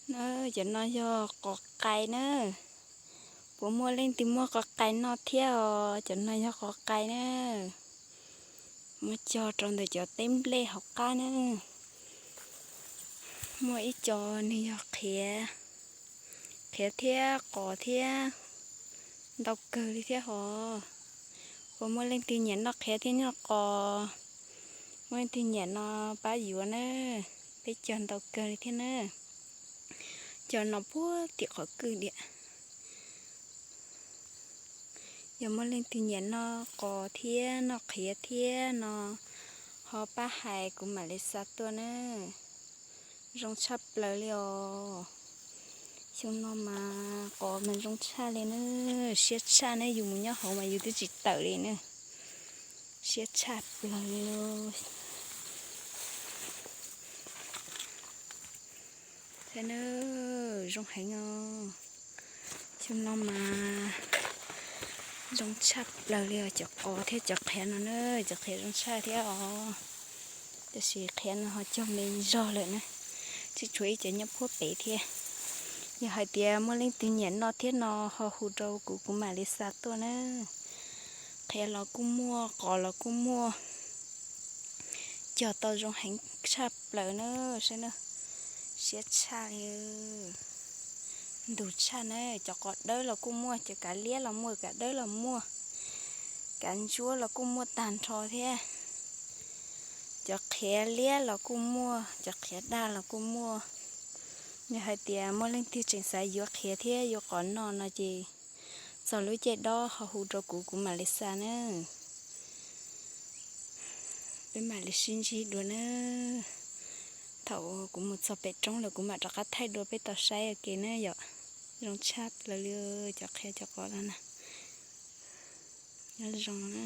Na, cov no yog qos qais na. Puas muaj leej twg muaj qos qais noj thiab os? Cov no yog qos qais na. Muab cog rau ntawm cov teb nplej hauv qab na. Muaj ib co nws yog qhiav, qhiav thiab qos thiab, ntau kawg li thiab hos. Puas muaj leej twg nyiam noj qhiav thiab noj qos? Muaj leej twg nyiam no pab yuav na, peb cog ntau kawg li thiab na. Cov no puag tim qhov kwj diam. Yog muaj leej twg nyiam noj qos thiab noj qhiav thiab no, ho pab hais kuv mam li xa tuaj na. Zoo tshaj plaws li os. Xyoo no mas qos mas zoo tshaj li na, siab tshaj na, yus mus nyob hauv mas yus twb tsis tawm li na. Siab tshaj plaws li. Saib na, zoo heev os. Xyoo no mas zoo tshaj plaws li os, cov qos thiab cov qhiav no na, cov qhiav zoo tshaj thiab os. Tab sis qhiav no ho cog me zog lawm na, tsis tshuav ib cov nyob puag pem thiab. Yog hais tias muaj leej twg nyiam noj thiab no ho hu rau kuv, kuv mam li xa tuaj na. Qhiav los kuj muaj, qos los kuj muaj. Cog tau zoo heev tshaj plaws na, saib na, siab tshaj li. Ntug tshaj na, cov qos dawb los kuj muaj, cov kav liab los muaj, kav dawb los muaj, kav ntsuab los kuj muaj tag nrho thiab. Cov qhiav liab los kuj muaj, cov qhiav daj los kuj muaj. Yog hais tias muaj leej twg tseem xav yuav qhiav thiab yuav qos noj no ces txog lub caij dob ho hu rau kuv, kuv mam li xa na. Peb mam li sib ntsib dua na. Thaum kuv mus txog pem roob lawm kuv mam rov qab thaij dua peb tau saib ua ke na yom. Zoo tshaj plaws li cov qhiav cov qos no na. Nyob zoo na.